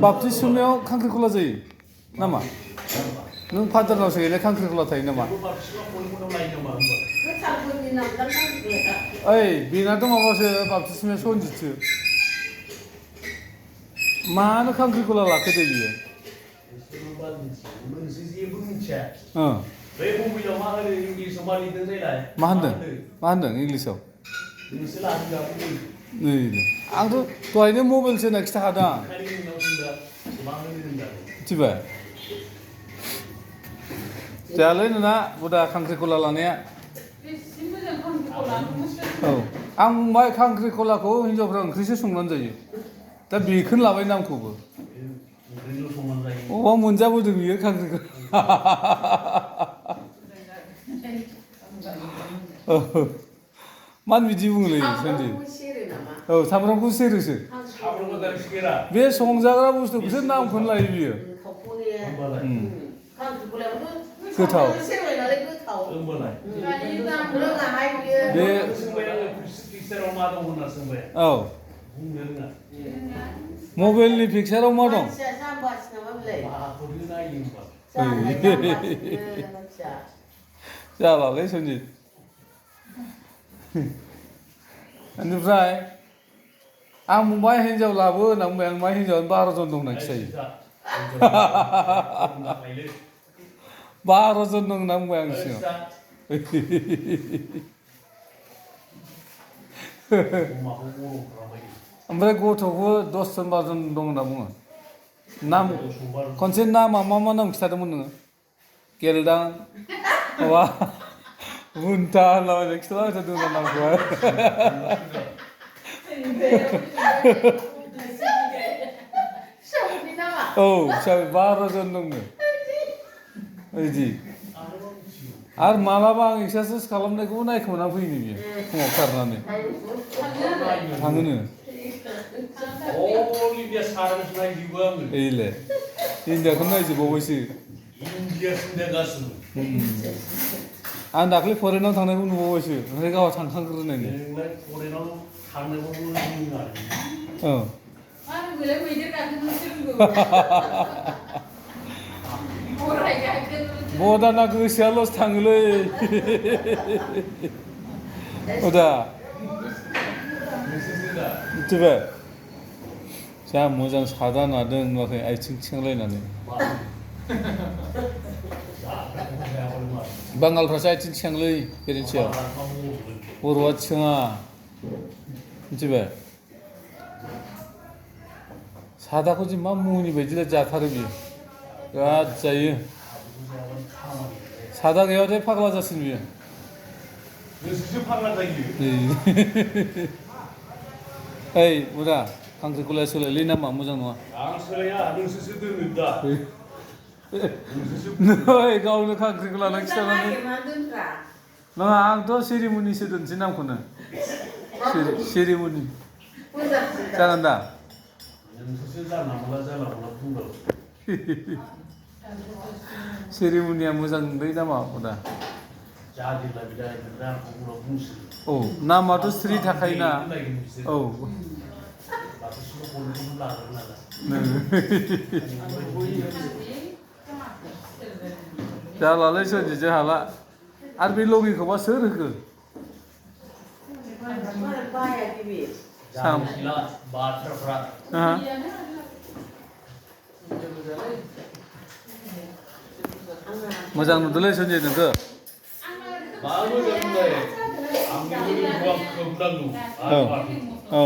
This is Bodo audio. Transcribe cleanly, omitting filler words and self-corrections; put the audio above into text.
बाप्तिस्मायाव खांख्रिखला जायो नामा नों फादारनावसो गैला खांख्रिखला थायो नामा ओइ बेनाथ' माबासो बाप्तिस्माया सनजितसो मानो खांख्रिखला लाखो दे बियो मा होनदों इंलिसाव आंथ' दहायनो मबाइलसो होनना खिथाखादों आं मिथिबाय जायालै नोंना बुदा खांख्रिखला लानाया औ आं बुंबाय खांख्रिखलाखौ हिनजावफ्रा ओंख्रिसो संनानै जायो दा बेखौनो लाबाय नामखौबो अबाव मोनजाबोदों बियो खांख्रिखला मानो बिदि बुङोलै सन्जि औ सामब्रामखौ सेरोसो बे संजाग्रा बुस्थुखौसो नामखौनो लायो बियो गोथाव बे औ मबाइलनि पिकचाराव मा दं जालालै सन्जित बेनिफ्राय आं बुंबाय हिनजाव लाबो होनना बुंबाय आं मा हिनजावानो 12 जन दं होनना खिथायो 12 जन दं होनना बुंबाय आं सिगाङाव ओमफ्राय गथ'खौ 10 जन 12 जन दं होनना बुङो नाम खनसे नामा मा नाम खिथादोंमोन नोङो गेलदां माबा बुन्था होनलाबायनाय खिथाला होदों ना नामखौहाय औ 12 जन दंनो बिदि आरो मालाबा आं एक्सारसाइज खालामनायखौबो नायखोमाना फैनो बियो फुङाव खारनानै थाङोनो एले इन्डियाखौ नायजोबावबायसो आं दाख्लै फरेनाव थांनायखौ नुबावबायसो ओमफ्राय गावहा थांखांग्रोनायनो औ बदाना गोसोआल'सो थाङोलै उदा मिथिबाय जा मोजां सादा नादों नुवाखै आथिं थिखांलायनानै बांगालफ्रासो आथिं थिखांलै बेरेन्सियाव बर'आ थिखाङा मिथिबाय सादाखौ जे मा मुनि बायदिलाय जाथारो बियो बिराद जायो सादा गैयाबाथाय फाग्ला जासिन बियो गोसोसो फाग्ला जायो ओइ बुरा खांख्रिखलाया सोलायलै नामा मोजां नङा आं सोलाया नोंसोरसो दोनो दा नै गावनो खांख्रिखला लाना खिथानानै नङा आंथ' सेरिमनिसो दोनसै नामखौनो सेरिमनि जागोन दा सेरिमनिया मोजांलै नामा बुदा औ नामाथ' स्रि थाखायोना औ जालालै सन्जितजों हाला आरो बे लगिखौबा सोर होखो मोजां नुदोंलै सन्जित नोंखौ औ औ